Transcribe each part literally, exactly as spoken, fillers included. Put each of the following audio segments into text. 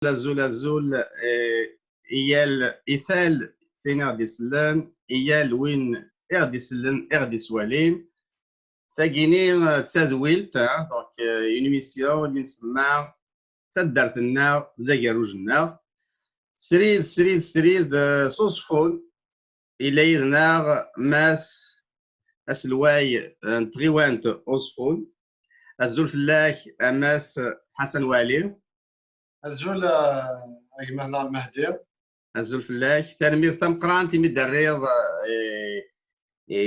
Azul, azul, eh, i yal, i tal tin i ɣ-d-isellen, i yal win i ɣ-d-isellen, i ɣ-d-ittwalin. Tagini, eh, d tadwilt, eh, donc, eh, une émission i nsemma taddart-nneɣ d agerruj-nneɣ. Srid, srid, srid, eh, s Uẓeffun, yella yid-neɣ Mass aselway, eh, n tɣiwant Uẓeffun. Azul fell-ak, a Mass Ḥasan Waɛli. Azul, eh, a gma-tneɣ Lmehdi. Azul fell-ak. Tanemmirt tameqqrant imi d-terriḍ, eh, i,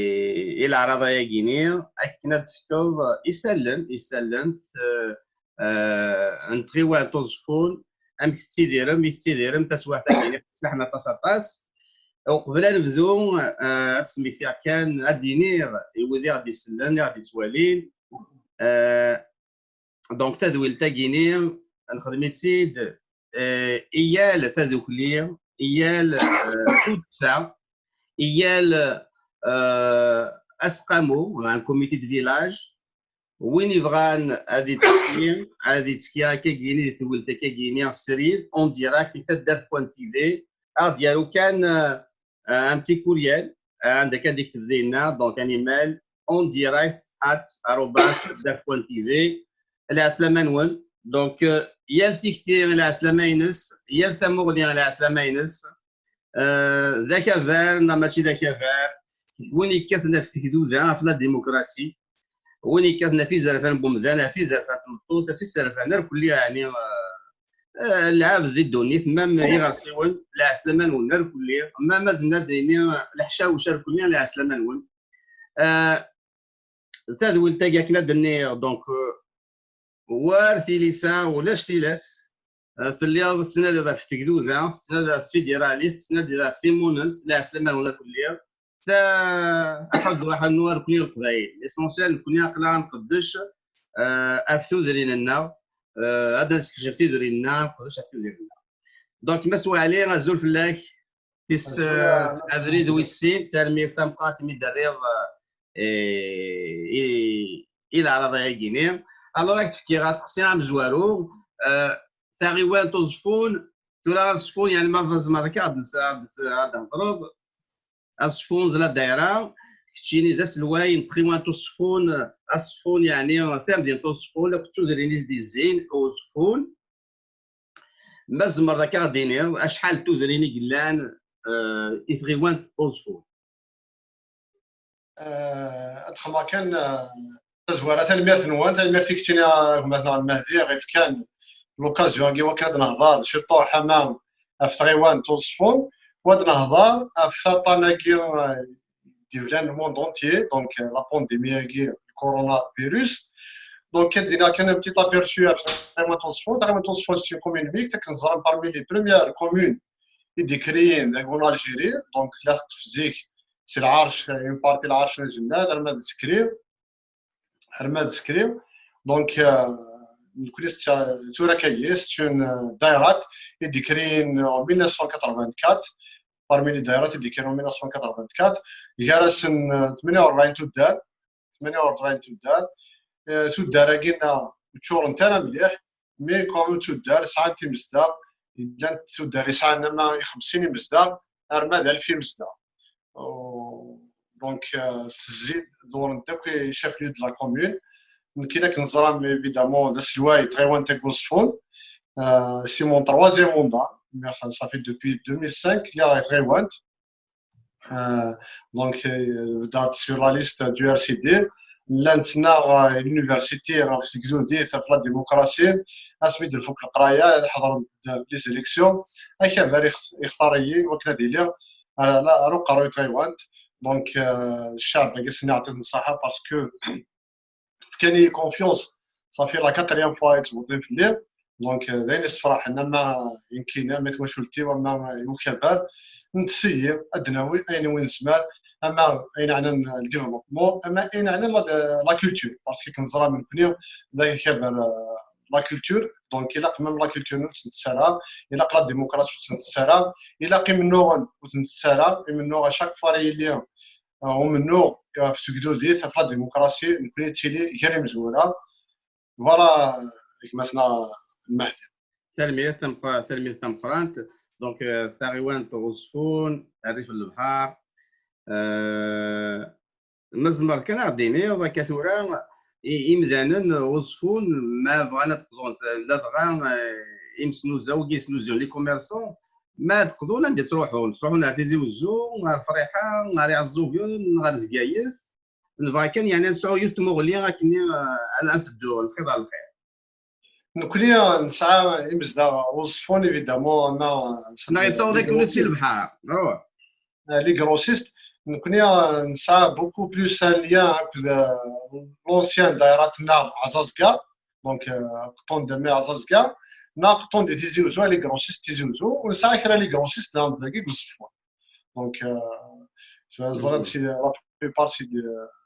i leɛraḍa-agi-ni, akken ad d-tefkeḍ isallen, isallen, eh, eh, n tɣiwant Uẓeffun, amek tettidirem, i tettidirem taswiɛt-agi-ni, tettlaḥem aṭas, aṭas. Uqbel ad nebdu, eh, ad d-smektiɣ kan, ad d-iniɣ i wid i ɣ-d-isellen, i ɣ-d-ittwalin, eh, donc, tadwilt-agi-ni, nexdem-itt-id, eh, i yal tadukli, i yal, eh, tuddsa, i yal, eh, aseqqamu, un comité de village, win yebɣan ad ittekki, ad ittekki akkagi-ni di tewwilt akkagi-ni srid, en direct, di taddart point T V, ad aɣ-d-yaru kan, eh, eh, un petit courriel, eh, anda kan ad ikteb dinna, donc un email, en direct at arobase taddart point T V. Lɛeslama-nwen. Donc, eh, yal tikti, lɛeslama-ines, yal tamuɣli, lɛeslama-ines. Eh, d akabar neɣ mačči d akabar, win yekkaten ɣef tegduda, ɣef la démocratie, win yekkaten ɣef izerfan n wemdan, ɣef izerfan n tmeṭṭut, ɣef izerfan irkelli, yeɛni, eh, eh, lɛebd di ddunit, mam iɣersiwen, lɛeslama-nwen irkelli, mam ad nadi leḥcawec irkelli, lɛeslama-nwen. Eh, tadwilt-agi akken ad d-nniɣ, donc, eh, war tilisa, ulac tilas. Eh, telliḍ tettnadiḍ ɣef tegduda, tettnadiḍ ɣef tfidiralit, tettnadiḍ ɣef timunent, lɛeslama-nwen akk lliɣ. Ta, aḥuddu, aḥannu, ar nekni Leqbayel. L'essentiel, nekni aql-aɣ ad nqeddec, eh, ɣef tudrin-nneɣ, eh, ad nessekcef tidrin-nneɣ, nqeddec ɣef tudrin-nneɣ. Donc, Mass Waɛli, azul fell-ak. Tis, eh, abrid wis sin, tanemmirt tameqqrant imi d-terriḍ, eh, i, i leɛraḍa-agi-ni. Alors, ad k-d-fkiɣ aseqsi amezwaru, eh, taɣiwant Uẓeffun, tura Aẓeffun, yeɛni ma tzemreḍ akka ad d-, ad d-, ad d-thedreḍ, Aẓeffun d la daïra, keččini d aselway n tɣiwant Uẓeffun, Aẓeffun, yeɛni tamdint Uẓeffun, akked tudrin i s-d-izzin Uẓeffun. Ma tzemreḍ akka ad d-tiniḍ acḥal n tudrin i yellan, eh, i tɣiwant Uẓeffun? Eh, ad xedmeɣ kan, eh, tazwara, tanemmirt-nwen, tanemmirt i keččini, a gma-tneɣ Lmehdi, aɣ-ifkan l'occasion-agi wakken ad nehḍer ciṭuḥ ama ɣef tɣiwant Uẓeffun, u ad nehḍer ɣef aṭṭan-agi, eh, d-yeblan le monde entier, donc, euh, la pandémie-agi, le coronavirus. Donc, ad d-iniɣ kan un petit aperçu ɣef tɣiwant Uẓeffun. Tɣiwant Uẓeffun, c'est une commune mixte, akken teẓram, parmi les premières communes i d-ikriyen deg en Algérie. Donc, tella teṭṭef zik si lɛerc, une partie lɛerc n Zennad, arma d Zikri, arma d Zikri. Donc, euh, nekkni s-, tura kagi, c'est une, euh, dairat i d-ikriyen en mille neuf cent quatre-vingt-quatre, parmi les dairat i d-ikriyen en mille neuf cent quatre-vingt-quatre, gar-asen, euh, tmenya u rebɛin tuddar, tmenya u rebɛin tuddar. Euh, tuddar-agi-nneɣ ur ččurent ara mliḥ, mais quand même tuddar sɛant imezdaɣ, llant tuddar yesɛan ama i xemsin imezdaɣ, arma d alef imezdaɣ. Euh, donc, euh, tezzi, dewren-d akk i chef-lieu de la commune. Nekk, akken teẓram, évidemment, d aselway n tɣiwant n Uẓeffun. Euh, c'est mon troisième mandat. Mais, enfin, ça fait depuis deux mille cinq, lliɣ di tɣiwant. Euh, donc, euh, bedɛeɣ sur la liste du R C D. Nella nettnaɣ, euh, l'université ɣef tegdudit, ɣef la démocratie. Asmi d-nfuk leqraya, ad ḥeḍrent les élections. Akabar ix-, ixtar-iyi wakken ad iliɣ ar, ar uqerruy n tɣiwant. Donc, euh, ccɛeb-agi, ad sen-iɛṭi ṣṣaḥa, parce que fkan-iyi confiance. Ça fait la quatrième fois i ttbedin fell-i. Donc, euh, d ayen yessefraḥen, ama i nekkini, ama i twacult-iw, ama i ukabar. Nessayyi ad d-nawi ayen i nezmer, ama ayen yeɛnan le développement, ama ayen yeɛnan la, la culture. Parce que akken teẓram nekkni d akabar, euh, la culture. Donc, ilaq même la culture ur tt-nettett ara, ilaq la démocratie ur tt-nettett ara, ilaq imennuɣen ur tt-nettett ara, imennuɣen chaque fois ara yili, euh, umennuɣ, euh, ɣef tegdudit, ɣef la démocratie, nekkni nettili gar imezwura. Voilà, gma-tneɣ Lmehdi. Tanemmirt tameqqra- tanemmirt tameqqrant. Donc, euh, taɣiwant n Uẓeffun, rrif n lebḥer. Euh, ma tzemreḍ kan ad d-tiniḍ akka tura, i- imdanen n Uẓeffun ma bɣan ad qḍun, ladɣa, euh, imsnuza, wigi yesnuzun, les commerçants, ma ad qḍun anda ttruḥun, ttruḥun ar Tizi Wezzu, ar Friḥa, ar Iɛeẓẓugen, ar Bgayet. Nebɣa kan, yeɛni, ad nesɛu yiwet tmuɣli akken, euh, ad, ad teddu lxiḍ ar lxiḍ. Nekkni nesɛa imezdaɣ Uẓeffun, évidemment, neɣ neɣ yettaweḍ akken ur si lebḥer, ruḥ. Les grossistes, nekkni nesɛa beaucoup plus un lien akked, euh, l'ancien daïra-nneɣ Ɛẓaẓga, donc, euh, qṭun d mmi Ɛẓaẓga, neɣ qṭun di Tizi Wezzu, les grossistes Tizi Wezzu, ur nesɛa kra les grossistes neɣ dagi deg Uẓeffun. Donc, euh, ẓran si la plupart si de,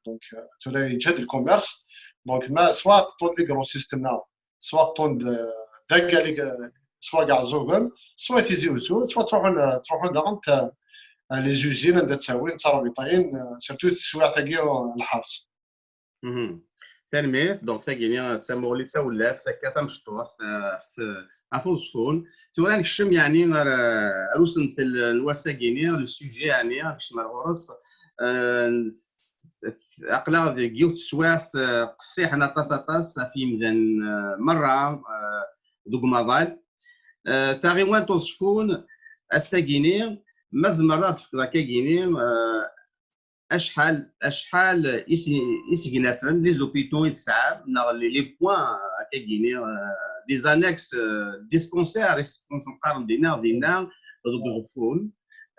donc, euh, tura yeǧhed le commerce. Donc, ma soit qṭun les grossistes-nneɣ, soit qṭun d dagi, soit Iɛeẓẓugen, soit Tizi Wezzu, soit ttruḥun, ttruḥun daɣen, euh, les usines anda ttawin d tarbiṭayin, euh, surtout teswiɛt-agi, euh, lḥers. Mhm. Tanemmirt. Donc, tagini d tamuɣli d tawlaft, akka tamecṭuḥt, euh, ɣef t-, ɣef Uẓeffun. Tura nekcem, yeɛni, ar, ar usentel n wass-agini, le sujet, yeɛni, nekcem ar ɣur-s. Euh, aql-aɣ deg yiwet teswiɛt, euh, qessiḥen aṭas, aṭas ɣef yimdanen, euh, merra, euh, deg umaḍal. Euh, taɣiwant Uẓeffun, ass-agini, ma tzemreḍ ad d-tefkeḍ akka-gini, euh, acḥal, acḥal is-, isegnafen, les hôpitaux i tesɛam, neɣ les, les points, euh, akka-gini, euh, des annexes, euh, dispensaires, i s-, i s-neqqaren dinna, dinna, deg Uẓeffun.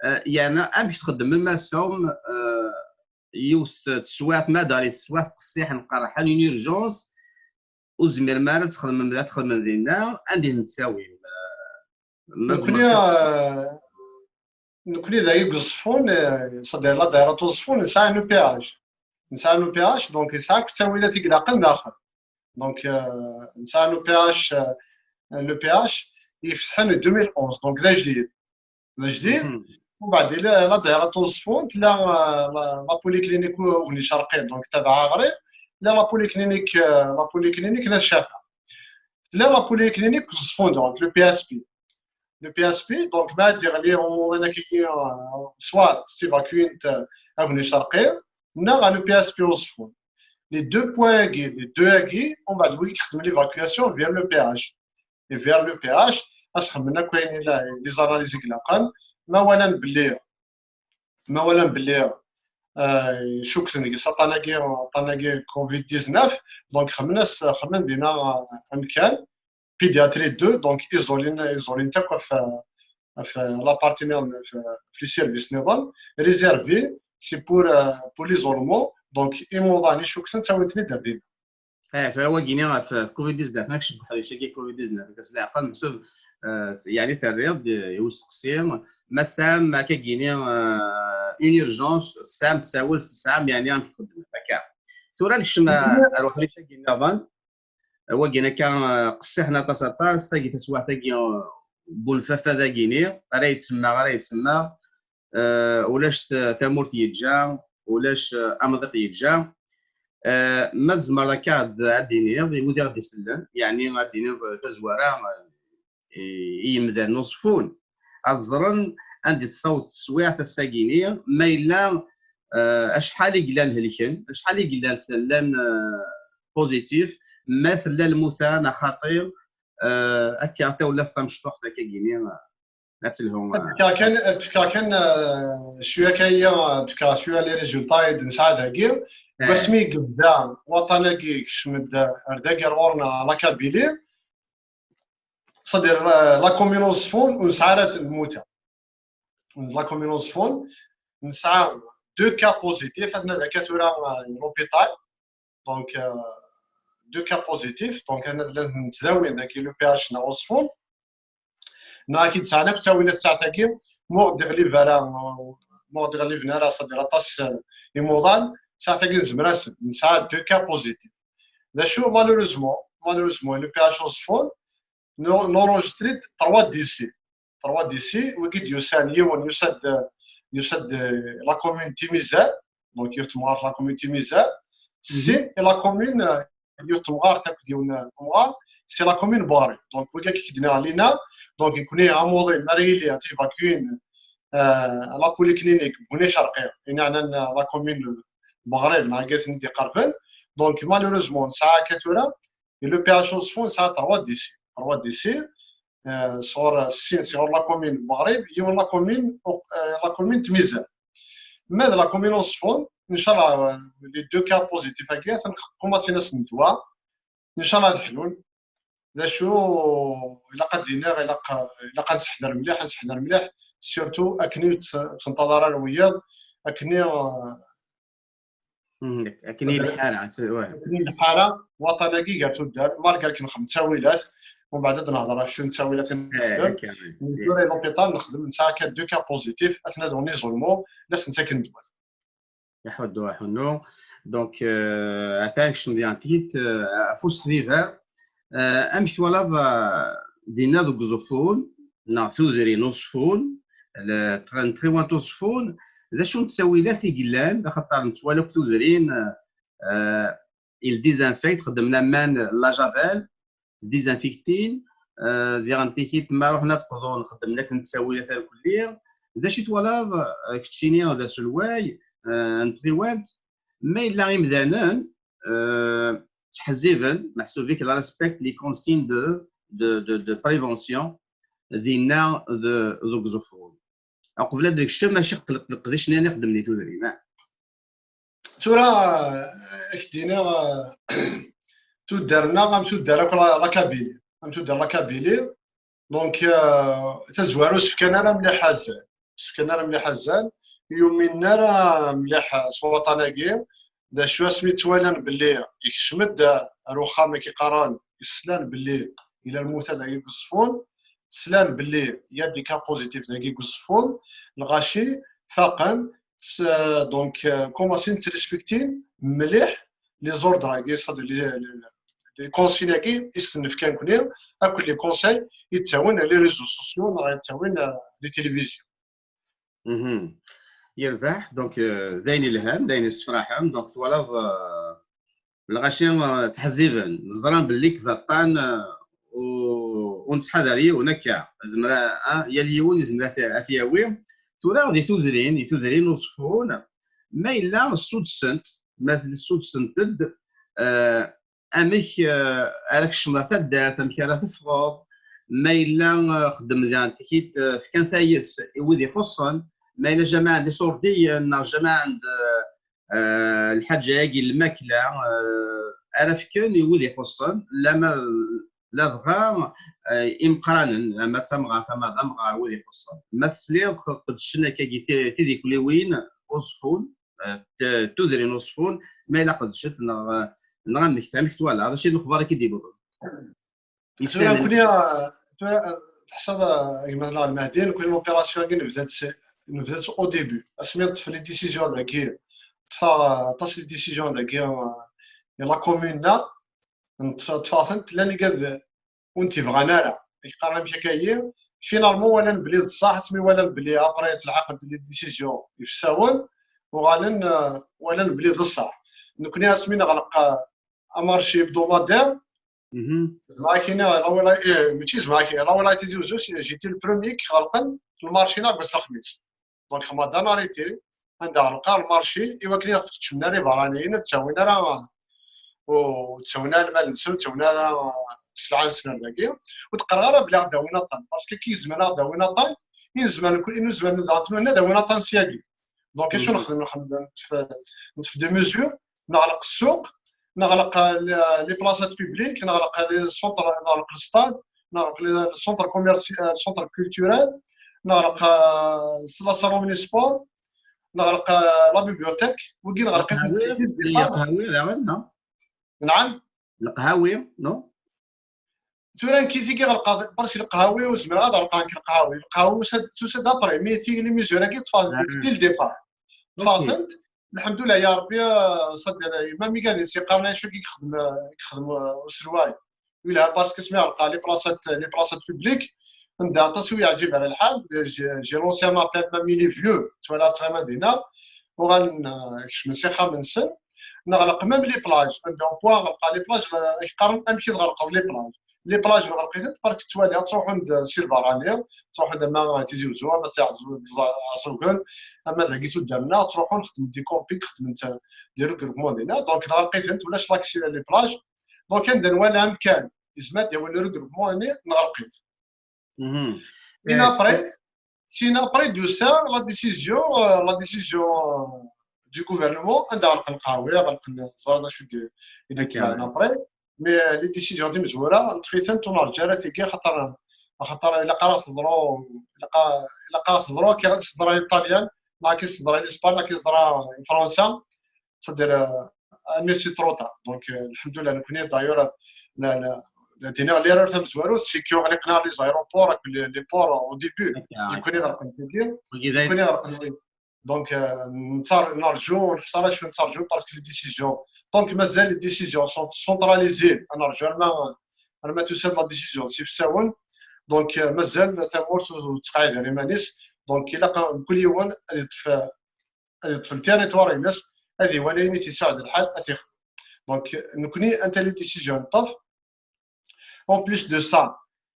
Euh, yeɛni, amek txeddmem ass-a, euh, yiwet teswiɛt, ma d teswiɛt qessiḥen qerḥen, une urgence, ur tezmirem ara ad txedmem, ad txedmem dinna, anda i ten-tettawim? Euh, ma nekkni, tzemreḍ euh, nekkni dayi deg Uẓeffun, euh, c'est-à-dire la daïra n Uẓeffun, nesɛa un E P H. Nesɛa un E P H, donc yesɛa akk ttawilat i ilaqen daxel. Donc, euh, nesɛa un E P H, euh, un E P H yefetḥen deux mille onze, donc d ajdid. D ajdid. Mhm. Umbeɛd, la, la daïra n Uẓeffun, tella, euh, la, la polyclinique Ugni Cerqi, donc tabaɛa ɣer-i, tella la polyclinique, euh, la polyclinique n At Caffa. Tella la polyclinique n Uẓeffun, donc le P S P. Le P S P, donc, ma d-iɣli umuḍin akkagi, euh, soit s'évacuent, euh, Ugni Cerqi, neɣ ɣer le P S P Uẓeffun. Les deux points-agi, les deux-agi, umbeɛd wigi ixeddmen l'évacuation vers le P H. Et vers le P H, ad s-xedmen akk ayen ila-, les analyses i ilaqen, ma walan belli, ma walan belli, euh, cukten deg-s aṭṭan-agi, aṭṭan-agi covid dix-neuf, donc xedmen-as, xedmen dinna, euh, amkan, pédiatrie deux, donc isolin, isolin akk ɣef, ɣef la partie niḍen, ɣef, ɣef les services niḍen, réservé, c'est pour, euh, pour l'isolement, donc imuḍan i cukten ttawin-ten-id ar dinna. Eh, tura wagini ɣef, ɣef covid dix-neuf, nekk cebbeḥ uḥric-agi covid dix-neuf, akka s leɛqel meḥsub, eh, yeɛni terriḍ-d i usteqsi, ma tesɛam akka-gini, eh, une urgence, tesɛam tasawalt, tesɛam yeɛni amek txeddmem, akka. Tura nekcem, eh, ar uḥric-agi nniḍen, wagini akka, eh, qessiḥen aṭas, aṭas, tagi taswiɛt-agi, eh, bunfafa dagini, ara yettemmaɣ, ara yettemmaɣ, eh, ulac t-, tamurt yeǧǧa, ulac, eh, amḍiq yeǧǧa. Eh, ma tzemreḍ akka ad, ad d-tiniḍ i wid i ɣ-d-isellen, yeɛni ad d-tiniḍ tazwara, eh, i, i yimdanen n Uẓeffun, ad ẓren anda i tessaweḍ teswiɛt ass-agi-ni, ma yella, eh, acḥal i yellan helken, acḥal i yellan s-, llan, eh, positif, ma tella lmuta neɣ xaṭi, eh, akka tawlaft tamecṭuḥt akka-gini, eh, ad telhu. Ad d-fkeɣ kan, ad d-fkeɣ kan, eh, cwiya kan, ad d-fkeɣ cwiya les résultats i d-nesɛa dagi. Eh. Wasmi i yebda waṭṭan-agi, yekcem-d ar dagi ar ɣur-neɣ la Kabylie. C'est-à-dire, eh, la commune Uẓeffun ur nesɛi ara lmuta. La commune Uẓeffun nesɛa deux cas positifs, aten-a akka tura, eh, l'hôpital. Donc, euh, deux cas positifs. Donc, aten-a llan ttdawin dagi l'E P H n Uẓeffun. Neɣ ad k-id-sɛan akk ttawilat saɛet-agi, ma ur ɣ-d-iɣlib ara, ma ur ɣ-d-iɣliben ara, c'est-à-dire aṭas, euh, imuḍan, saɛet-agi nezmer-asen, nesɛa deux cas positifs. D acu, malheureusement, malheureusement, l'E P H Uẓeffun, n-, n'enregistre-t trois décès. Trois décès, wigi d-yusan, yiwen yusa-d, yusa-d, euh, la commune Timizal, donc yiwet temɣart la commune Timizal, sin, et la commune, euh, yiwet temɣart akked yiwen umɣar, c'est la commune Boiré. Donc, wagi i k-d-nniɣ Lina, donc, nekkni amuḍin, mi ara yili ad évacuer, euh, la polyclinique, Bouné Charqi, i neɛnan la commune Boiré, neɣ agi i ten-id-iqerben. Donc, malheureusement, nesɛa akka tura, et le P H Uẓeffun nesɛa trois décès. Trois décès, euh, sur, euh, six, sur la commune Boiré, et la commune, euh, la commune Tmizar. Mais la commune Uẓeffun, Inch'Allah, euh, les deux cas positifs, à Guerre, commencé à se nettoyer. Inch'Allah, ad ḥlun. D acu, ilaq ad d-iniɣ, ilaq, ilaq ad nseḥder mliḥ, ad nseḥder mliḥ, surtout akken ur tt-, ur tt-nṭaḍ ara lwiyaḍ, akken i, euh, Mhm, akken i lḥala, t-, ouais. Akken i lḥala, waṭan-agi gar tuddar, malgré akken nxeddem ttawilat, ومن بعد ad nehder ɣef cwiṭ n ttawilat i nxeddem. Tura i l'hôpital nxeddem, nesɛa akka deux cas positifs, atna d on isolement, la sen-ttaken ddwa. Aḥuddu, aḥunnu. Donc, euh, atan kecm diɣen tigit, euh, ɣef useḥbiber. Euh, amek twalaḍ, euh, dinna deg Uẓeffun, neɣ tudrin Uẓeffun, le, tɣ-, n tɣiwant Uẓeffun, d acu n ttawilat i yellan, axaṭer nettwali akk tudrin, euh, il désinfecte, xeddmen aman la javel, sdisinfiktin, euh, diɣen tikit ma ruḥen ad qḍun, xeddmen akken ttawilat irkelli. D acu i twalaḍ, euh, keččini d aselway, euh, n tɣiwant, ma yella imdanen, euh, ttḥezziben, meḥsub-ik la respect les consignes de, de, de, de prévention, dinna de, deg Uẓeffun. Uqbel ad d-nekcem, acu leqdic-nni i xeddmen i tudrin, ah? Tura, eh, ad k-d-iniɣ, eh, tuddar-nneɣ am tuddar akk la, la Kabylie. Am tuddar la Kabylie. Donc, eh, tazwara ur s-fkan ara mliḥ azal. Ur s-fkan ara mliḥ azal. Ur yuminen ara mliḥ s waṭan-agi. D acu asmi ttwalan belli yekcem-d ar uxxam akken qqaren, slan belli yella lmut dagi deg Uẓeffun, slan belli il y a des cas positifs dagi deg Uẓeffun, lɣaci faqen, s-, donc, euh, commencen ttrespektin mliḥ les ordres-agi, c'est-à-dire les, les, les consignes-agi i s-nefka nekni, akk les conseils i d-ttawin les réseaux sociaux neɣ i d-ttawin, euh, les télévisions. Mhm. Yerbeḥ, donc, euh, d ayen ilhan, d ayen yessefraḥen, donc twalaḍ, euh, lɣaci, euh, ttḥezziben, ẓran belli ked aṭṭan, euh, u-, ur nettḥadar yiwen akka. Zemra, ah, yal yiwen yezmer ad t-, ad t-yawi. Tura di tudrin, di tudrin n Uẓeffun, ma yella ssudsent, ma ssudsent-d, euh, amek, eh, ara kecmeḍ ɣer taddart, amek ara teffɣeḍ, ma yella, eh, xeddem diɣen tikit, eh, fkan tayet i wid ixuṣṣen, ma yella jamaɛ n iṣurdiyen neɣ jamaɛ n, eh, eh, lḥaǧa-agi n lmakla, eh, ara fken i wid ixuṣṣen, lama, ladɣa, eh, imeqqranen, ama d tamɣart, ama d amɣar, wid ixuṣṣen. Ma tesliḍ, qeddcen akkagi ti-, tidikliwin, Uẓeffun, eh, t-, tudrin Uẓeffun, ma yella qeddcent neɣ, neɣ amek, amek twalaḍ, acu n lexbar i k-id-yewwḍen? Tura nekkni, eh, tura, eh, teḥṣaḍ, eh, gma-tneɣ Lmehdi, nekkni l'opération-agi nebda-tt, nebda-tt au début. Asmi neṭṭef les décisions dagi, ṭṭfeɣ, eh, aṭas les décisions dagi, eh, i la commune-nneɣ, neṭṭf-, ṭṭfeɣ-tent, llan igad ur n-t-ibɣan ara. Qqaren amek akka-yi, finalement walan belli d ṣṣeḥ, asmi walan belli après ttelḥaqent les décisions ifessawen, uɣalen, euh, walan belli d ṣṣeḥ. Nekkni asmi neɣleq, euh, amarci hebdomadaire, Mhm. Zemreɣ ad k-iniɣ, la wala-, eh, mačči zemreɣ ad k-iniɣ, la wala Tizi Uzzu, j'étais le premier i iɣelqen lmarci-nneɣ deg wass n lexmis. Donc, xedmeɣ-d un arrêté, anda ɣelqeɣ lmarci, i wakken ad keččmen ara iberraniyen, ur ttawin ara, ur ttawin ara lmal-nsen, ur ttawin ara sselɛa-nsen ar dagi, ur d-qqareɣ ara belli ad d-awin aṭṭan, parce que akken i zemren ad d-awin aṭṭan, i nezmer, i nezmer ad d-awin aṭṭan syagi. Donc, acu Mhm. nexdem, nexdem, neṭṭef, neṭṭef des mesures, neɣleq ssuq, neɣleq, euh, les, les places publiques, neɣleq les centres, neɣleq le stade, neɣleq le centre commercial, euh, centre culturel, neɣleq, euh, la salle omnisport, neɣleq, euh, la bibliothèque, wigi neɣleq-iten. Leqhawi, leqhawi daɣen, non? نعم. Leqhawi, non? Tura nekk tigi ɣelqeɣ, parce que leqhawi ur zmireɣ ad ɣelqeɣ nekk leqhawi. Leqhawi tusa-d après, mais tigi les mesures-agi ṭṭfeɣ-tent dès le départ. Ṭṭfeɣ-tent, lḥemdullah ya Rebbi, euh, c'est-à-dire, même igad-is yeqqaren acu i yexdem, euh, i yexdem, euh, uselway. Yelha parce que asmi ɣelqeɣ les places, les places publiques, anda aṭas i ur yeɛǧib ara lḥal, j'ai, j'ai lancé un appel même les vieux, ttwaliɣ ttɣiman dinna, uɣalen, euh, kecmen s ixxamen-nsen, neɣleq même les plages, anda au point ɣelqeɣ les plages, euh, ak-qqaren amek i tɣelqeḍ les plages. Les plages nɣelq-itent, parce que ttwaliɣ ttruḥun-d si lbarani, ttruḥun-d ama Tizi Uzzu, ama si Ɛeẓẓu-, Ɛeẓẓugen, ama dagi tuddar-nneɣ, ttruḥun xedmen des campings, xedmen des regroupements dinna, donc nɣelq-itent, ulac l'accès à les plages. Donc anda nwala amkan yezmer ad d-yawi le regroupement-nni, nɣelq-it. Mhm. Sinon après, sinon après de ça, la décision, euh, la décision, euh, du gouvernement, anda ɣelqen lqahwi, ɣelqen, ẓran acu d-, i d-, Carrément. Après. Mais, euh, les décisions timezwura, neṭṭef-itent ur nerǧa ara tigi, xaṭer, xaṭer ilaq ara teḍru, ilaq, ilaq ara teḍru, akken teḍra i Ṭṭalyan, neɣ akken teḍra i Lespagne, akken teḍra i Fransa. C'est-à-dire, euh, mais c'est trop tard. Donc, euh, الحمد لله, nekkni, d'ailleurs, la, la, la, l'erreur tamezwarut, c'est que ɣliqen les aéroports, les, les ports au début. Nekkni ɣelqen tigi, nekkni ɣelqen. Donc, euh, nettṛ-, nerǧu, neḥṣer acu nettṛǧu, parce que les décisions. Donc, mazal les décisions sont centralisées. Nerǧu arma, arma tusa-d la décision si Fsawen. Donc, euh, mazal tamurt ur tettqeɛɛid ara iman-is. Donc, ilaq mkul yiwen ad yeṭṭef, ad yeṭṭef le territoire-ines, ad iwali ayen i t-yesɛed lḥal, ad t-ixdem. Donc, nekkni, anta les décisions neṭṭef. En plus de ça,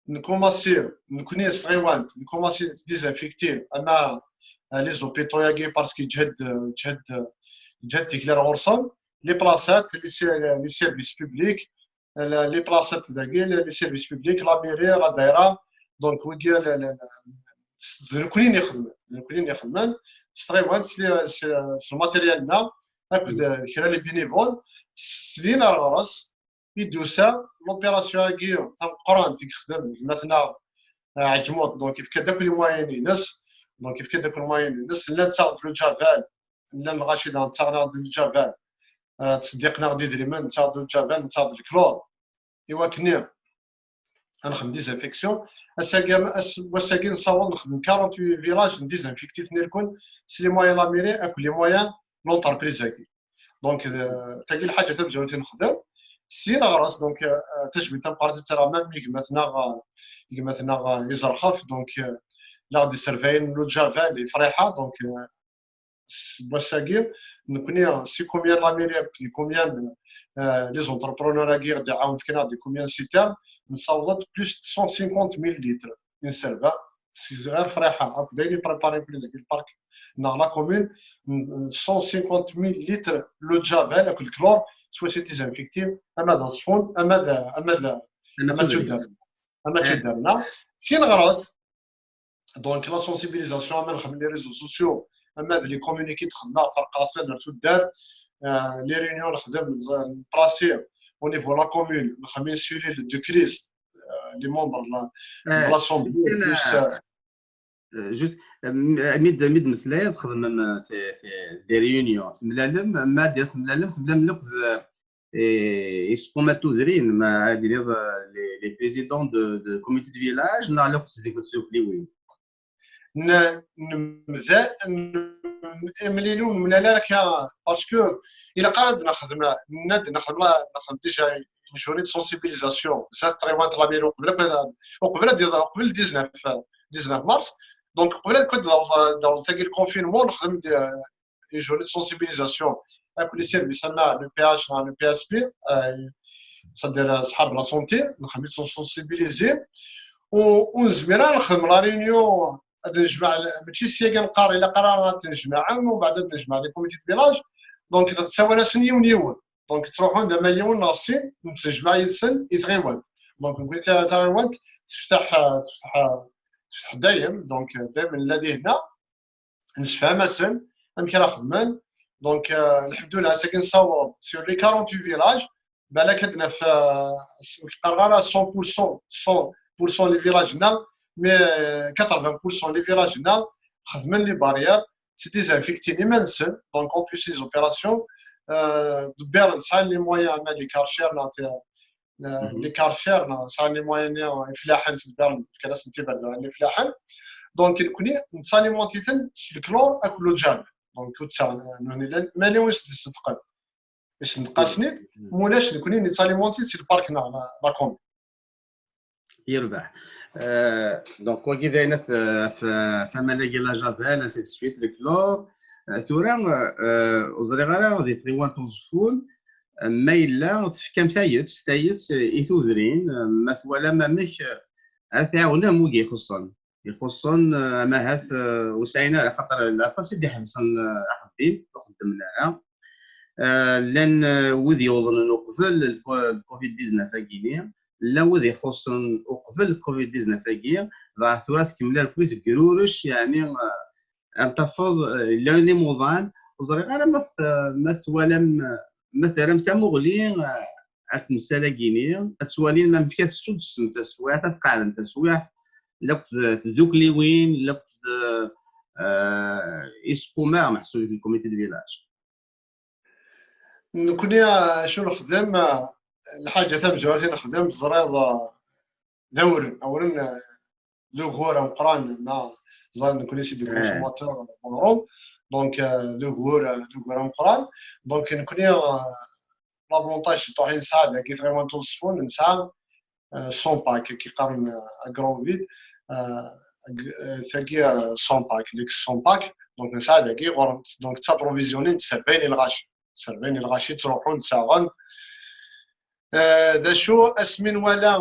nkumaṣi, nekkni s tɣiwant, nkumaṣi désinfecter, ama, euh, les hôpitaux-agi, parce que yeǧhed, yeǧhed, yeǧhed tikli ɣur-sen, les places, les ser-, les services publics, la, les places dagi, les, les services publics, la mairie, la daïra, donc, wigi, la, la, la, d nekkni i ixedmen, d nekkni i ixedmen, s tɣiwant, s, s, s le matériel-nneɣ, akked, euh, kra les bénévoles, s din ar ɣer-s, i d-tusa l'opération-agi tameqqrant i yexdem gma-tneɣ, euh, Ɛeǧmut, donc yefka-d akk les moyens-ines, donc yefka-d akk les moyens-ines, llan ttaɣen-d le javel, llan lɣaci daɣen ttaɣen-aɣ-d le javel, euh, ttṣeddiqen-aɣ-d idrimen, ttaɣen-d le javel, ttaɣen-d le chlore, i wakken ad nexdem désinfection. Ass-agi, ass, wass-agi nessaweḍ nexdem quarante-huit villages, ndésinfecti-ten irkul s les moyens la mairie akked les moyens l'entreprise-agi. Donc, euh, tagi lḥaǧa tamezwarut i nexdem. Sin ɣer-s, donc, euh, tajmilt tameqqrant i ttaraɣ même i gma-tneɣ, euh, i gma-tneɣ, euh, Izerxef, donc, euh, la d-surveillen le javel i Friḥa, donc, euh, s wass-agi, nekkni, si combien la mairie, di combien, euh, les entrepreneurs-agi i ɣ-d-iɛawen fkan-aɣ-d di combien si terme, nessaweḍ-d plus de cent cinquante mille litres i nserba, si ɣer Friḥa, akked ayen i préparer nekkni deg le parc neɣ la commune, n-, n-, cent cinquante mille litres le javel, akked le chlore, soit c'est désinfecté, ama d aṣfun, ama d, ama d, ama d tuddar. Ama d tuddar, neɣ? Sin ɣer-s, donc la sensibilisation, ama nxeddem les réseaux sociaux, ama d les communiqués d-xedmeɣ, ferqeɣ-ten ar tuddar, euh, les réunions nxeddem, nplacer au niveau la commune, nxeddem une cellule de crise, euh, les membres de la, de l'assemblée, plus, euh, Euh, juste, euh, mi d-, mi d-meslayeḍ, txedmem, euh, ti-, ti-, des réunions, temlalem, ma d temlalem, temlalem akked, euh, eh, isquma tudrin, ma ad iliḍ, euh, les, les présidents de, de comité de village, neɣ akked tdikut sufliwin? N-, nemda-, n-, imlil ur nemlal ara akka, parce que ilaq ara d-nexdem, ad nexdem, nexdem déjà une journée de sensibilisation, zdat tɣiwant la mairie, uqbel ad, uqbel ad, uqbel dix-neuf, dix-neuf mars. Donc, uqbel ad, ad d-taweḍ, d-taweḍ tagi le confinement, nexdem une journée de sensibilisation avec les services, le P H, le P S P, euh, c'est-à-dire, euh, أصحاب la santé, nexdem sensibiliser. U, u nezmir ad nexdem la réunion, ad nejmeɛ, mačči s yagi neqqar, ilaq ara ad nejmeɛ, u mbeɛd ad nejmeɛ les comités de village. Donc, nessawal-asen yiwen yiwen. Donc, ttruḥun-d ama yiwen neɣ sin, nettnejmaɛ yid-sen i tɣiwant. Donc, nekkni ta-, taɣiwant tefteḥ, tefteḥ, tefteḥ dayem. Donc, dayem nella dihinna, nessefham-asen amek ara xedmen. Donc, euh, lḥemdullah, ass-agi nessaweḍ sur les quarante-huit villages, balak ad naf, euh, ur qqareɣ ara cent pour cent, cent pour cent les villages-nneɣ, mais, euh, quatre-vingts pour cent les villages-nneɣ xedmen les barrières, c'est désinfecter iman-nsen. Donc, en plus les opérations, euh, ḍebbiren sɛan les moyens, ama les Karcher, neɣ, euh, les Karcher, neɣ sɛan les moyens, euh, iflaḥen, ttḍebbiren, fkan-asen tiberda i iflaḥen. Donc, nekkni nettalimentit-ten s le chlore akked le javel. Donc, ur ttaɣen, euh, nehni llan, mani ur s-d-ṣeddqen. Isendeq-asen-id, mulac nekkni nettalimentit s le parc neɣ la, la commune. Yerbeḥ. Euh, donc, wagi d ayen at, f, f aman-agi, la javel, ainsi de suite, le chlore. Euh, tura, euh, ur ẓriɣ ara di tɣiwant Uẓeffun, Ma yella tefkam tayet, tayet i tudrin, ma twalam amek ara tɛawnem wigi ixuṣṣen. Ixuṣṣen, eh, ama ahat, eh, ur sɛin ara, xaṭer llan aṭas i d-iḥebsen, eh, axeddim, ur xeddmen ara. Eh, llan, eh, wid yuḍnen uqbel lko-, lkovid dix-neuf agi-ni, llan wid ixuṣṣen uqbel lkovid dix-neuf agi, dɣa tura tkemmel armi tegrurec, yeɛni, eh, ar tafeḍ, eh, llan imuḍan, ur ẓriɣ ara ma t-, ma twalam, eh, ma terram tamuɣli, eh, ar temsal-agi-ni, ad twalim amek ad tessuddsemt taswiɛt, ad tqeɛdem taswiɛt, lakked tdukliwin, lakked, eh, isquma, meḥsub deg le comité de village. Nekni, eh, acu nexdem, eh, lḥaǧa tamezwarut i nexdem, teẓriḍ, eh, d awren, awren, eh, d ugur ameqqran, ma ẓran nekni c'est des consommateurs, donc, eh, d ugur, eh, d ugur ameqqran. Donc, nekni, eh, l'avantage, c'est que nesɛa dagi tɣiwant Uẓeffun, nesɛa, eh, Sompac, qui est quand même, eh, un grand vide, eh, ag-, eh, tagi, eh, Sompac, l'ex Sompac, donc nesɛa dagi ɣur-, donc ttaprovizyonin d sebɛin i lɣaci, sebɛin i lɣaci ttruḥun, ttaɣen. Eh, d acu, asmi nwala,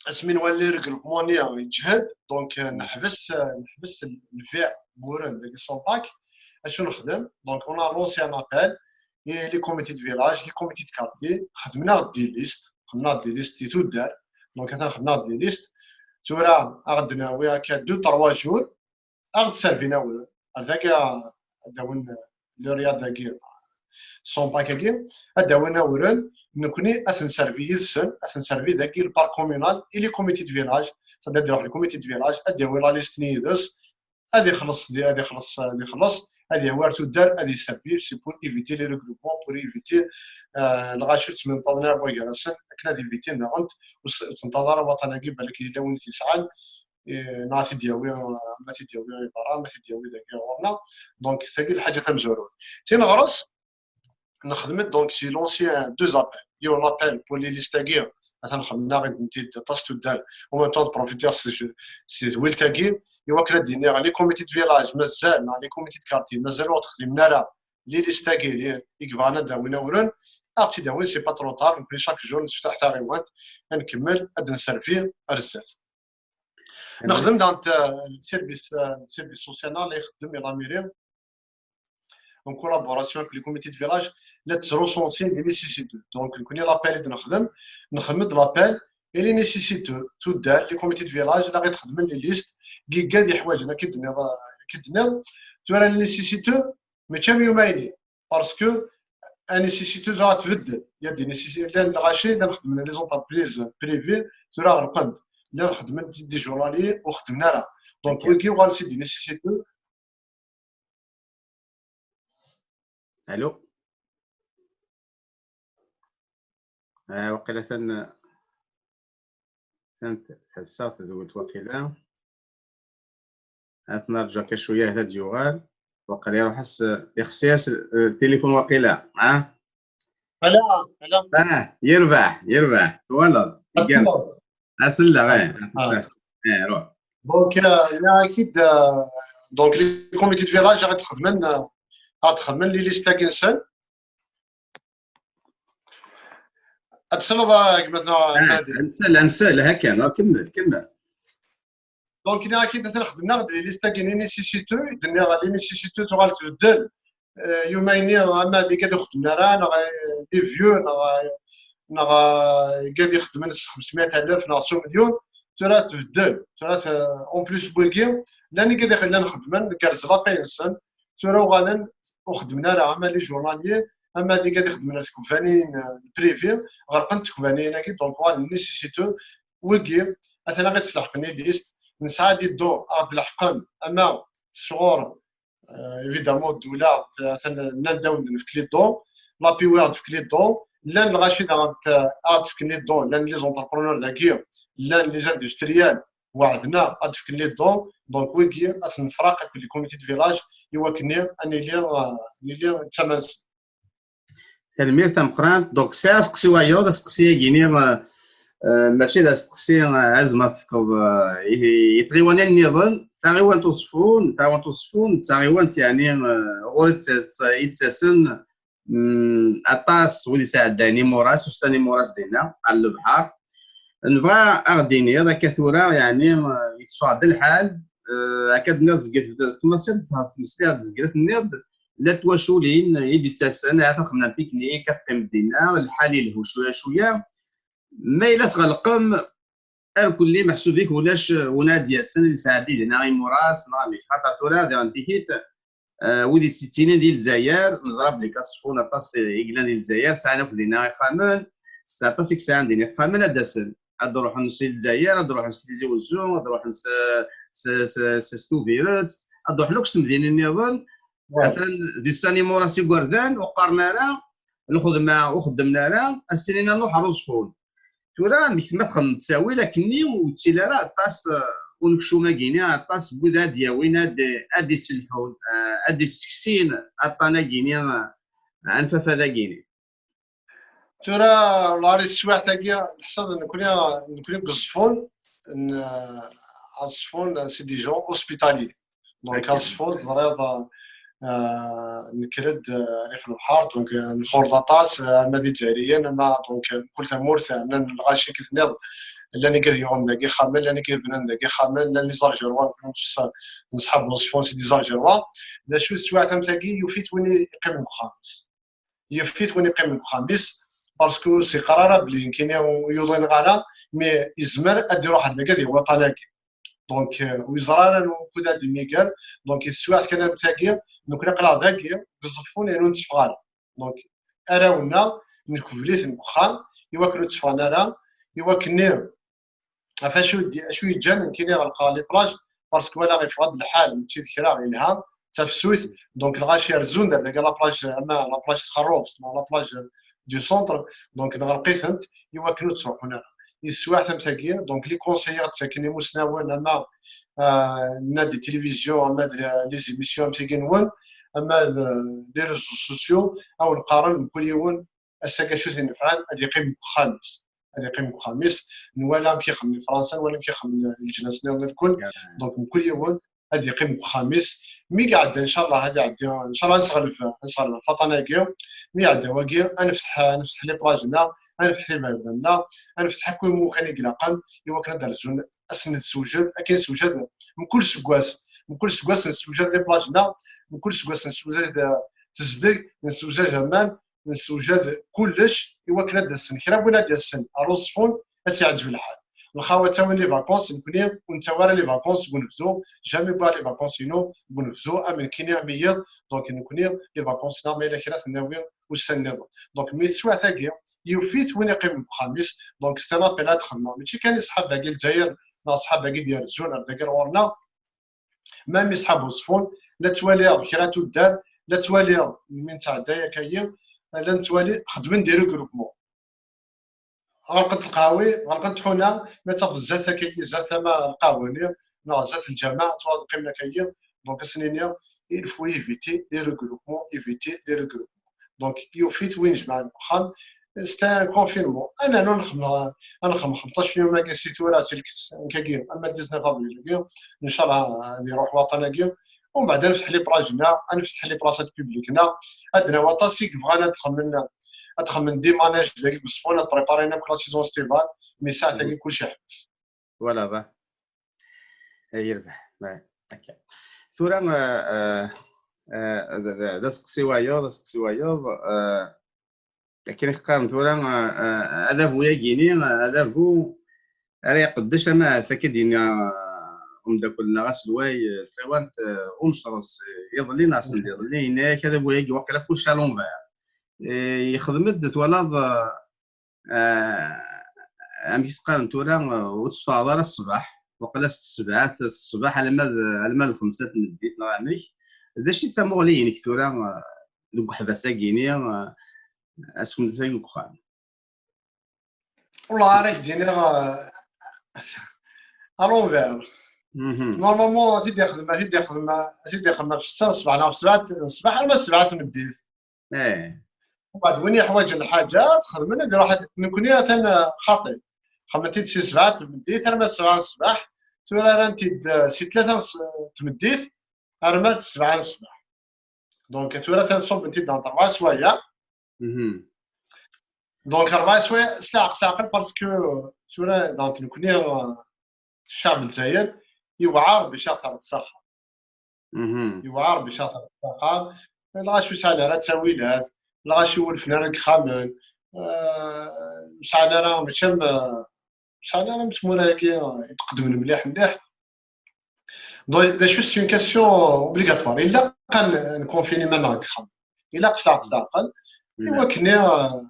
asmi nwala regroupement-nni yeǧhed, donc, eh, neḥbes, eh, neḥbes lbiɛ n wuren deg Sompac. Acu nexdem? Donc, on a lancé un appel, et les comités de village, les comités de quartier, xedmen-aɣ-d des listes, xedmen-aɣ-d des listes i tuddar, donc, atan xedmen-aɣ-d des listes. Tura, ad aɣ-d-nawi akka deux, trois jours, ad aɣ-d-servin awren. Ar dagi, ad d-awin le RIA dagi, Sompac-agi, ad d-awin awren, nekni ad t-nservi yid-sen, ad t-nservi dagi le parc communal, et les comités de village, c'est-à-dire le comité de village, ad d-yawi la liste-nni yid-s, ad ixelleṣ, di-, ad ixelleṣ, ad ixelleṣ, ad yawi ar tuddar, ad yesservi, c'est pour éviter les regroupements, pour éviter, euh, lɣaci ur ttemyenṭaḍen ara gar-asen, akken ad éviter nniɣent, ur s-, ur ttenṭaḍ ara waṭan-agi, balak yella win i t-yesɛan, eh, neɣ ad t-id-yawi, ma t-id-yawi i berra, ma t-id-yawi dagi ɣur-neɣ. Donc, tagi d lḥaǧa tamezwarut. Tin ɣer-s, nexdem-d, donc, j'ai lancé deux appels. Yiwen l'appel pour les listes-agi, atan xedmen-aɣ-d-tent-id aṭas tuddar, en même temps, ad profitiɣ s, s tedwilt-agi, i wakken ad d-iniɣ les comités de village, mazal, neɣ les comités de quartier, mazal ur d-xdimen ara les listes-agi, li, i yebɣan ad d-awin awren, ad ɣ-tt-id-awin, c'est pas trop tard, nekni chaque jour nesseftaḥ taɣiwant, ad nkemmel, ad d-nservi ar zdat. Nexdem dans, euh, le service, euh, le service social, la, la mairie, en collaboration avec le comité de village, la recenser les nécessiteux. Donc, nekni l'appel i d-nexdem, nexdem-d l'appel et les nécessiteux, tuddar, les comités de village, la ɣ-ixedmen les listes, gigad yeḥwaǧen, akka i d-tenniḍ, akka i d-tenniḍ. Tura les nécessiteux, mačči am yumayni, parce que un nécessiteux tura tbeddel. Il y a des nécessiteux, llan lɣaci, llan xeddmen les entreprises privées, tura ɣelqent. Llan xeddmen des journaliers, ur xeddmen ara. Donc, wigi uɣalen c'est des nécessiteux. Allô? Ah, waqila atan, atan tḥebseɣ tedwilt waqila. Ad t-nerǧu akka cwiya, ad d-yuɣal. Waqila iruḥ-as, ixsi-as, eh, tilifun waqila. Ah? Ala, ala. Ah, yerbeḥ, yerbeḥ. Twalaḍ? Ad selleɣ. Ad selleɣ, eh. Ah. Eh, ruḥ. Donc, euh, il y a akid, euh, donc, les comités de village, ad xedmen, euh, ad xedmen les listes-agi-nsen. Ad tesleḍ, a gma-tneɣ, ah, Nadi? Ad nsel, ad nsel, ha kan, ah, kemmel, kemmel. Donc, ina akid atan xedmen-aɣ-d les listes-agi n les nécessiteux, i d-nniɣ les nécessiteux tuɣal tbeddel. Eh, yumayni, ama d igad ur xeddmen ara, neɣ, eh, les vieux, neɣ, eh, neɣ, eh, igad ixeddmen s xemsmya alef, neɣ s umelyun, tura tbeddel. Tura t-, en plus n wigi, llan igad i llan xeddmen, gerrzen la paye-nsen, tura uɣalen ur xeddmen ara, ama les journaliers, ama d igad ixeddmen ar tkebaniyin, eh, privé, ɣelqent tkebaniyin-agi, donc uɣalen nécessiteux, wigi, atan ad ɣ-id-sleḥqen les listes, nesɛa des dons, ad ɣ-d-leḥqen, ama sɣur, eh, évidemment, ddula, atan nnan-d ad wen-d-nefk les dons, la P W ad d-tefk les dons, llan lɣaci daɣen, eh, ad d-fken les dons, llan les entrepreneurs dagi, llan les industriels, weɛden-aɣ ad d-fken les dons, donc wigi ad ten-nefraq akked les comités de village, i wakken ad nili, eh, nili d tama-nsen. Tanemmirt tameqqrant. Donc, sɛiɣ asteqsi wayeḍ, asteqsi-agi-ni, eh, eh, mačči d asteqsi, eh, azma tefkeḍ, eh, i, i tɣiwanin nniḍen, taɣiwant Uẓeffun, taɣiwant Uẓeffun, d taɣiwant, yeɛni, eh, ɣur i d-, i d-ttasen, mm, aṭas wid isɛeddayen imuras, ussan imuras dinna, ɣer lebḥer. Nebɣa ad ɣ-d-tiniḍ akka tura, yeɛni, eh, yetteffeɣ-d lḥal, eh, akka d-nniḍ, zgit tmasiḍ ɣef tmesliɣ-d, zgrit tenniḍ, llant twaculin i d-ittasen, ahat ad xedmen piknik, ad qqimen dinna, lḥal yelhu cwiya cwiya. Ma yella tɣelqem, ar kulli meḥsub-ik ulac win ad d-yasen ad yesɛeddi dinna imuras, neɣ amek? Xaṭer tura diɣen tikit, eh, wid yettinin di Lezzayer, neẓra belli Kaṣfun aṭas i yellan di Lezzayer, sɛan akk dinna ixxamen, s aṭas i yesɛan dinna ixxamen ad d-asen. Ad d-ruḥen si Lezzayer, ad d-ruḥen si Tizi Wezzu, ad d-ruḥen s, s, s, s, s Tubiret, ad d-ruḥen akk s temdinin nniḍen. Atan d ussan imuras igerdan, ur qqaren ara, lxedma ur xeddmen ara, ad s-tinin ad nruḥ ɣer Uẓeffun. Tura, amek ma txedmeḍ ttawil akkenni, ur yettili ara aṭas, eh, unekcum-agi-ni, aṭas n wid ad d-yawin, ad, ad d-isselḥun, eh, ad d-isseksin aṭṭan-agi-ni, eh, anfafad-agi-ni. Tura, lari teswiɛt-agi, leḥsab nekni, nekni deg Uẓeffun, n, eh, Aẓeffun, c'est des gens hospitaliers. Donc, Aẓeffun, teẓriḍ, eh, nekker-d, eh, rrif lebḥer, donc, eh, nxur-d aṭas, eh, ama d Izzayriyen, ama, donc, eh, mkul tamurt, eh, llan lɣaci i tenniḍ, llan igad yuɣen dagi ixxamen, llan igad bnan dagi ixxamen, llan les Algérois, nesḥab Uẓeffun, c'est des Algérois. D acu teswiɛt am tagi, yuf-it win yeqqimen deg uxxam-is. Yif-it win yeqqimen deg uxxam-is, parce que ur s-yeqqar ara belli nekkini ur yuḍin ara, mais yezmer ad iruḥ ar dagi ad yawi aṭṭan-agi. Donc, euh, ur yeẓra ara wukud ad d-immiger. Donc, yeswiɛt kan am tagi, nekkni aql-aɣ dagi, deg Uẓeffun, yernu ur netteffeɣ ara. Donc, arraw-nneɣ, nkbel-iten deg uxxam, i wakken ur tteffɣen ara, i wakken ɣef acu d-, acu yeǧǧan nekkini ɣelqeɣ les plages, parce que walaɣ yeffeɣ-d lḥal, mačči d kra, yelha, d tafsut, donc lɣaci rezzun-d ar dagi la plage, ama la plage Txerrubt, neɣ la plage du centre, donc nɣelq-itent i wakken ur ttruḥun ara. I teswiɛt am tagi, donc les conseils i ɣ-d-ttaken imusnawen, ama, euh, nadi télévision, ama d les émissions am tagi-nwen, ama d les réseaux sociaux, a wen-qqaren mkul yiwen ass-agi acu t-inefɛen, ad yeqqim deg uxxam-is. Ad yeqqim deg uxxam-is, nwala amek ixemmem Fransa, nwala amek ixemmem leǧnas-nniḍen irkul. Donc, mkul yiwen ad yeqqim deg uxxam-is. Mi iɛedda, ncallah, ad iɛeddi, ncallah, ad nesɣelb, ad nesɣelb ɣef waṭṭan-agi. Mi iɛedda wagi, ad nefteḥ, ad nefteḥ les plages-nneɣ, ad nefteḥ iberdan-nneɣ, ad nefteḥ akk imukan i ilaqen, i wakken ad d-rzun, ad sen-nessewjed, akken nessewjad mkul seggas, mkul seggas nessewjad les plages-nneɣ, mkul seggas nessewjad, eh, tezdeg, nessewjad aman, nessewjad kullec i wakken ad d-asen kra n win ad d-yasen ar Uẓeffun, ad s-iɛǧeb lḥal. Lxawa ttawin les vacances, nekkni ur nettawi ara les vacances deg unebdu, jamais wwiɣ les vacances-inu deg unebdu, am nekkini am yiḍ, donc nekkni les vacances-nneɣ ma yella kra ad ten-nawi ussan-nniḍen. Donc mi teswiɛt-agi, yuf-it win iqqimen deg uxxam-is, donc c'est un appel ad xedmeɣ, mačči kan i ṣṣḥab-agi Lezzayer, neɣ ṣṣḥab-agi d-irezzun ar dagi ar ɣur-neɣ, même iṣḥab Uẓeffun, la ttwaliɣ kra tuddar, la ttwaliɣ mi netɛedda akka-yi, la nettwali xedmen des regroupements. Ɣelqent lqahwi, ɣelqent tḥuna, ma tafeḍ zdat akka-yi, zdat tama lqahwa-nni, neɣ zdat lǧameɛ, ttwaḍ qqimen akka-yi, donc ad sen-iniɣ, il faut éviter les regroupements, éviter les regroupements. Donc, yuf-it win jemɛen deg uxxam, c'est un confinement. Ad nernu nxemmem, ad nxemmem xemṭac yum-agi si tura, si lkes-, nekk-agi, ama le dix-neuf avril-agi, ncallah ad iruḥ waṭṭan-agi. Umbeɛd ad nefteḥ les plages-nneɣ, ad nefteḥ les places publiques-nneɣ, ad d-nawi aṭas i yebɣan ad xemmen, ad xemmen des manèges dagi deg Uẓeffun, ad préparer akk la saison estivale, mais saɛet-agi kullec iḥebbes. Voilà, va. Ay yerbeḥ. Akka. Tura, eh, eh, eh, d, d, d aseqsi wayeḍ, aseqsi wayeḍ, eh, akken i qqaren tura, eh, eh, adabu-agi-ni, eh, adabu ara iqeddec ama ahat akka d-yenna, eh, umeddakel-nneɣ aselway, eh, tawant, eh, Umecres, eh, iḍelli neɣ send iḍelli, yenna-yak adabu-agi waqila kullec à l'envers. Eh, yexdem-d, twalaḍ, eh, eh, amek i s-qqaren tura, eh, ur teffɣeḍ ara ṣṣbeḥ, waqila s tesbeɛt, s ṣṣbeḥ alma d, alma d lxemsa n tmeddit neɣ amek. D acu i d tamuɣli-inek tura, eh, deg uḥbas-agi-ni, eh, asfendas-agi deg uxxam? Wallah, ara k-d-iniɣ, eh, à l'envers. Mhm. Normalement, ad t-id-ixdem, ad t-id-ixdem, ad t-id-ixdem ɣef ssetta n ṣṣbeḥ neɣ ɣef ssebɛa n ṣṣbeḥ, alma d ssebɛa n tmeddit. Eh. Umbeɛd win yeḥwaǧen lḥaǧa ad t-xedmen, ad iruḥ ad, nekkni atan, eh, xaṭi. Xedmen-t-id si ssebɛa n tmeddit arma d ssebɛa n ṣṣbeḥ, tura rran-t-id, eh, si tlata n s-, tmeddit arma d ssebɛa n ṣṣbeḥ. Donc, tura atan ṣubben-t-id dans trois swayeɛ, Donc, rebɛa swayeɛ s leɛqel, s leɛqel, parce que tura, donc, nekkni, euh, ccɛeb n Lezzayer, yewɛer bac ad terreḍ s axxam. Yewɛer bac ad terreḍ s axxam. Lɣaci ur sɛin ara ttawilat, lɣaci ur wulfen ara deg yixxamen, euh, ur sɛin ara, mačči am, euh, ur sɛin ara am tmura-agi, euh, itqeddmen mliḥ mliḥ. Donc, d acu, c'est une question obligatoire. Ilaq ad n-, nkunfini iman-nneɣ deg yixxamen. Ilaq s leɛqel, s leɛqel. I wakken, euh,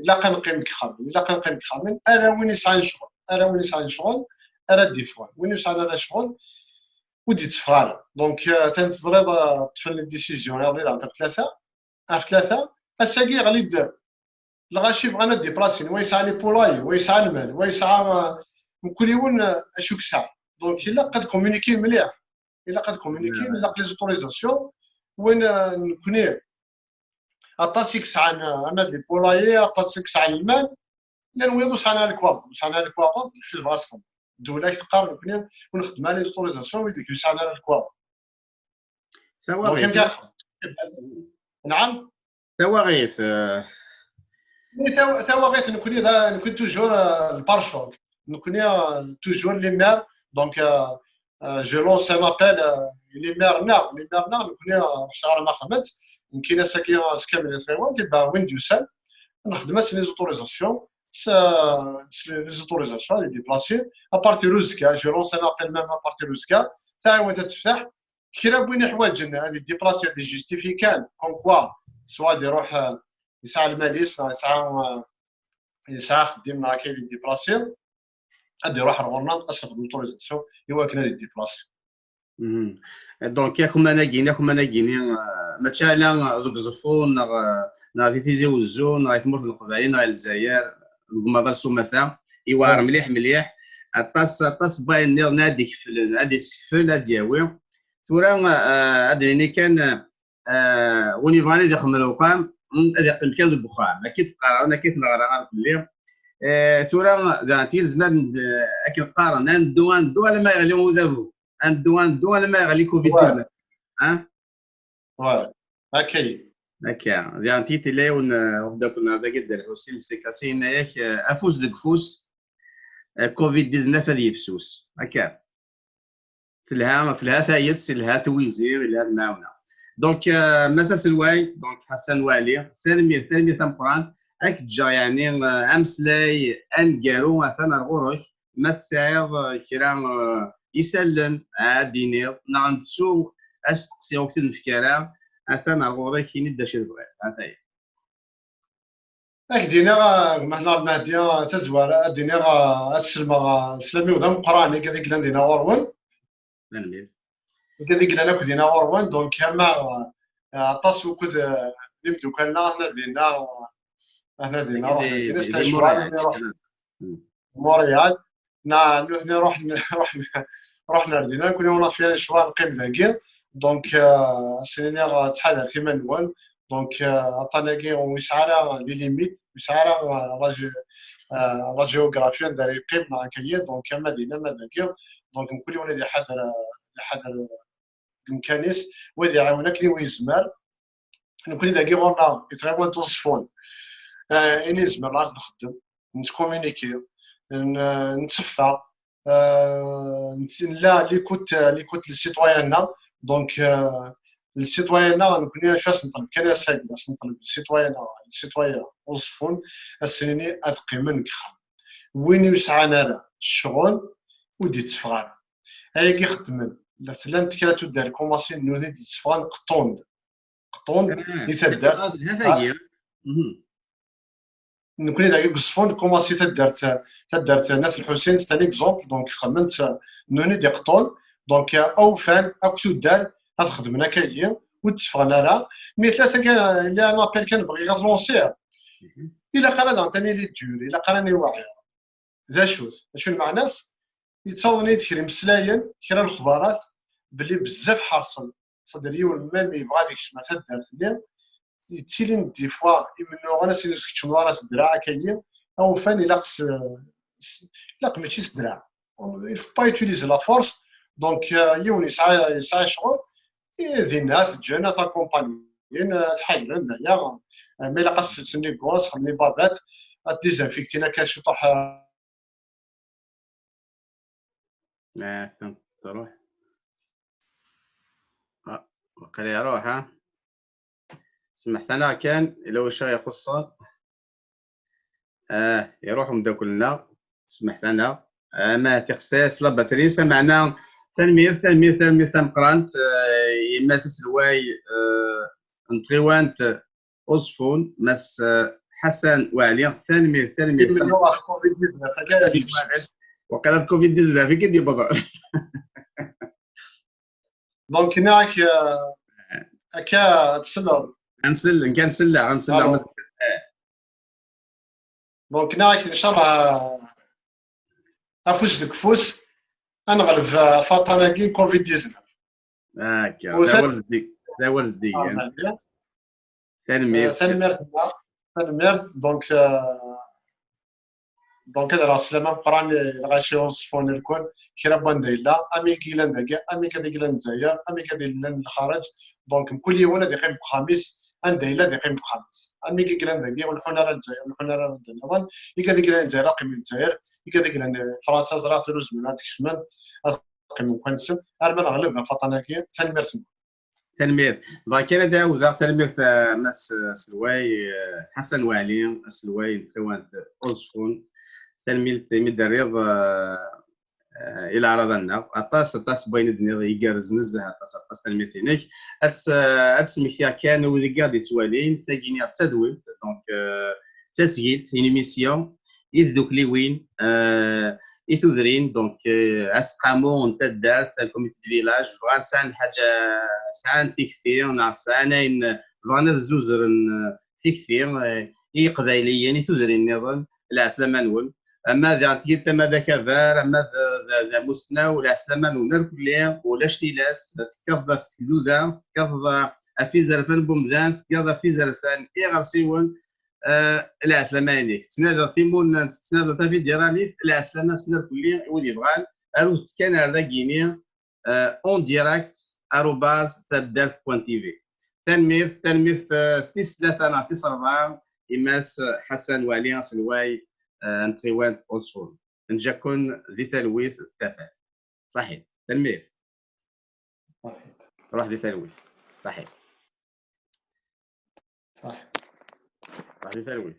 ilaq ad neqqim deg yixxamen. Ilaq ad neqqim deg yixxamen. Ala win yesɛan ccɣel. Ala win yesɛan ccɣel ara d-yeffɣen. Win ur yesɛin ara ccɣel, ur d-yetteffeɣ ara. Donc, euh, atan teẓriḍ, euh, ṭṭfen les décisions iḍelli, ɣef tlata. Ɣef tlata, ass-agi yeɣli-d lɣaci bɣan ad déplacer, wa yesɛa les poulaillers, wa yesɛa lmal, wa yesɛa, euh, mkul yiwen, euh, acu yesɛa. Donc, ilaq ad communiquer mliḥ. Ilaq ad communiquer, ilaq les autorisations. Win, euh, nekkni, aṭas i yesɛan, euh, ama d les poulaillers, aṭas i yesɛan lmal, llan wiyaḍ ur sɛan ara lekwaɣeḍ, ur sɛan ara lekwaɣeḍ, acu tebɣa ad s-xedmeḍ? Ddula i teqqar nekkni ur nxeddem ara les autorisations wid ur sɛan ara lekwaɣeḍ. Donc, anta axxam? Nɛam? Tawaɣit, euh. Mais taw-, tawaɣit, nekkni d a-, nekkni toujours, euh, le pare-choc. Nekkni, euh, toujours les maires. Donc, euh, euh, je lance un appel, euh, les maires-nneɣ, les maires-nneɣ, nekkni, euh, ur ḥṣiɣ ara ma xedmeɣ-tt, nekkini ass-agi, euh, s kamel tɣiwant, et ben, win d-yusan, nxeddem-as les autorisations, s, s les autorisations ad déplacer. À partir uzekka, je lance un appel même à partir uzekka, taɣiwant ad tefteḥ, kra n win iḥwaǧen ad déplacer, ad justifier kan, comme quoi, soit ad iruḥ, euh, yesɛa lmal-is, neɣ yesɛa, euh, yesɛa axeddim, neɣ akka ad déplacer, ad iruḥ ar ɣur-neɣ, ad s-nexdem l'autorisation i wakken ad déplacer. Donc, akman-agi, akman-agi-ni, euh, mačči ala deg Uẓeffun, neɣ, euh, neɣ di Tizi Wezzu, neɣ di tmurt n Leqbayel, neɣ di Lezzayer, deg umaḍal s umata, yewɛer mliḥ, mliḥ. Aṭas, aṭas n wayen nniḍen ad ikeflen, ad isekfel, ad d-yawi. Tura, euh, ad d-nini kan, euh, win yebɣan ad ixdem lewqam, mm, ad iqqim kan deg uxxam. Akka i t-qqaren, akka i t-neɣra belli. Eh, tura, daɣen, nezmer ad n-, akken qqaren, ad neddu, ad neddu, alamma yeɣli udabu. Ad neddu, ad neddu, alamma yeɣli covid dix-neuf. Hein? Voilà. Akka. Akka. Daɣen, tella yiwen, eh, umeddakel-nneɣ dagi, Dda Lḥusin, le Sekasi, yenna-yak, eh, afus deg ufus, eh, covid dix-neuf ad yifsus. Akka. Telha, telha tayet, telha twizi, telha lemɛawna. Donc, euh, Mass aselway, donc, Ḥasan Waɛli, tanemmirt, tanemmirt tameqqrant. Ad k-ǧǧeɣ, yeɛni, euh, ameslay aneggaru, atan ar ɣur-k. Ma tesɛiḍ, euh, kra, euh, isallen, ad d-tiniḍ, neɣ nettu asteqsi ur k-t-id-nefk ara, atan ar ɣur-k, ini-d d acu i tebɣiḍ. Ataya. Ad k-d-iniɣ, a gma Ḥna Lmehdi, tazwara, ad d-iniɣ, ad sellmeɣ, a, sslam-iw d ameqqran i wid i yellan dinna ɣur-wen. Tanemmirt. I wid i yellan akk dinna ɣur-wen, donc, ama, a, aṭas ukud, a, d imeddukal-nneɣ, aḥna dinna, aḥna dinna, ruḥen dinna, di, di Montréal. Montréal. Na, nutni ruḥen, ruḥen, ruḥen ar dinna, nekkni ur naf ccɣel, neqqim dagi. Donc, euh, ad sen-iniɣ, euh, ttḥadaret iman-nwen. Donc, euh, aṭṭan-agi ur yesɛi ara les limites, ur yesɛi ara, euh, la gé-, euh, la géographie anda ara yeqqim, neɣ akka-yi. Donc, ama dinna, ama dagi. Donc, mkul yiwen ad iḥader, euh, ad iḥader, euh, deg umkan-is, wa ad iɛiwen akken i yezmer. Nekkni dagi ɣur-neɣ i tɣiwant Uẓeffun, eh, i nezmer ad nexdem, nettkominiki, n-, netteffeɣ, eh, nella l'écoute, l'écoute n les citoyens-nneɣ. Donc, eh, les citoyens-nneɣ, nekkni acu ad s-neṭleb kan ass-agi, ad s-neṭleb les citoyens-nneɣ, les citoyens Uẓeffun, ad s-nini ad qqimen deg yixxamen. Win ur yesɛan ara ccɣel, ur d-yetteffeɣ ara. Ayagi xeddmen, la, llant kra tuddar kumasin nutni d-yetteffɣen, qeṭṭun-d. Qeṭṭun-d di taddart. Ah, d lhat-agi. Mhm. Nekkni dagi deg Uẓeffun, kumasin taddart, taddart n At Lḥusin, c'est un exemple, donc xedmen-tt nutni d iqeṭṭun, donc, euh, awfan akk tuddar ad xedmen akkagi, ur d-tteffɣen ara. Mi tella tagi, il y a un appel kan bɣiɣ ad t-lansiɣ. Mhm. Ilaq ara daɣen ad nili dur, ilaq ara niweɛir. D acu-t? D acu lmeɛna-s? Yettaweḍ-iyi-d kra imeslayen, kra n lexbarat, belli bezzaf ḥerṣen. C'est-à-dire, yiwen même yebɣa ad yekcem ar taddart-nni, yettilin des fois imennuɣen, ad s-inin ur tkeččmeḍ ara s ddreɛ akkagi, awfan ilaq s, s, ilaq mačči s ddreɛ. Il faut pas utiliser la force. Donc, euh, yiwen yesɛa, yesɛa ccɣel, eh, dinna ad t-ǧǧen, ad t-accompagnen. Yin, eh, ad ḥaydren, d aya. Eh, ma ilaq ad sselsen les gants, xedmen les babettes, ad désinfecter akka ciṭuḥ, eh. Ah, atan truḥ. Ah, waqila iruḥ, ha? Semmḥet-aneɣ kan, ila wacu ixuṣṣen. Ah, iruḥ umeddakel-nneɣ, semmḥet-aneɣ. Ah, ma tixsas la batterie, sa meɛna, tanemmirt, tanemmirt, tanemmirt tameqqrant, eh, i Mass aselway, eh, n tɣiwant Uẓeffun, Mass, eh, Ḥasan Waɛli, tanemmirt, tanemmirt. Imlul ɣef covid dix-neuf, akka ara d-yekcem. Waqila d covid dix-neuf i k-id-yewwḍen. Donc, nniɣ-ak, eh, akka ad tselleḍ. Ad nsel-, nekk ad nselleɣ, ad nselleɣ. Alors. Donc, nniɣ-ak, ncallah, eh, afus deg ufus, ad neɣleb, eh, ɣef waṭṭan-agi covid dix-neuf. Akka, Usan- d awal zeddig, d awal zeddig, Ah, eh. Maɛna. Tanemmirt. Eh, tanemmirt-nneɣ, tanemmirt. Donc, eh, donc, ad rreɣ sslam ameqqran i lɣaci Uẓeffun irkun, kra n wanda yella, amek i yellan dagi, amek ad yellan Lezzayer, amek ad yellan lxareǧ. Donc, mkul yiwen ad yeqqim deg uxxam-is, anda yella ad yeqqim deg uxxam-is. Amek i yellan dagi, ur nḥun ara Lezzayer, ur nḥun ara anda nniḍen, i ad yellan Lezzayer, ad qqimen Lezzayer, i ad yellan Fransa, ẓriɣ tura ur zmiren ad kecmen, ad qqimen deg uxxam-nsen, arma neɣleb ɣef waṭṭan-agi. Tanemmirt-nwen. Tanemmirt. Bɣiɣ kan ad ɛawdeɣ tanemmirt a Mass, eh, aselway, eh, Ḥasan Waɛli, aselway n tɣiwant Uẓeffun. Tanemmirt imi d-terriḍ, eh, eh, i leɛraḍa-nneɣ. Aṭas, aṭas n wayen i d-tenniḍ igerrez nezzeh, aṭas, aṭas, tanemmirt-inek. Ad s-, ad d-smektiɣ kan wid i ɣ-d-yettwalin, tagi-nni d tadwilt, donc, eh, d tasgilt, une émission, i tdukliwin, eh, i tudrin, donc, eh, aseqqamu n taddart, le comité de village, bɣan sɛan lḥaǧa, sɛan tikti, neɣ sɛan ayen, bɣan ad zuzren, eh, tikti, eh, i Yiqbayliyen, i tudrin nniḍen, lɛeslama-nwen. Ama d tama d akabar, ama d, d, d amussnaw, lɛeslama-nwen irkelli, ulac tilas, tekkaḍ ɣef tegduda, tekkaḍ ɣef izerfan n wemdan, tekkaḍ ɣef izerfan iɣersiwen, eh, lɛeslama-inek. Tettnadiḍ timunent, tettnadiḍ tafidiṛalit, lɛeslama-nsen irkelli i wid yebɣan, arut-d kan ar dagi-ni, eh, en direct arobase taddart point T V. Tanemmirt, tanemmirt, eh, tis tlata neɣ tis ṛebɛa i Mass Ḥasan Waɛli aselway, eh, n tɣiwant Uẓeffun. Nǧa-ken di talwit d tafat. Ṣaḥit. Tanemmirt. Ṣaḥit. Ruḥ di talwit. Ṣaḥit. Ṣaḥit. Ruḥ di talwit.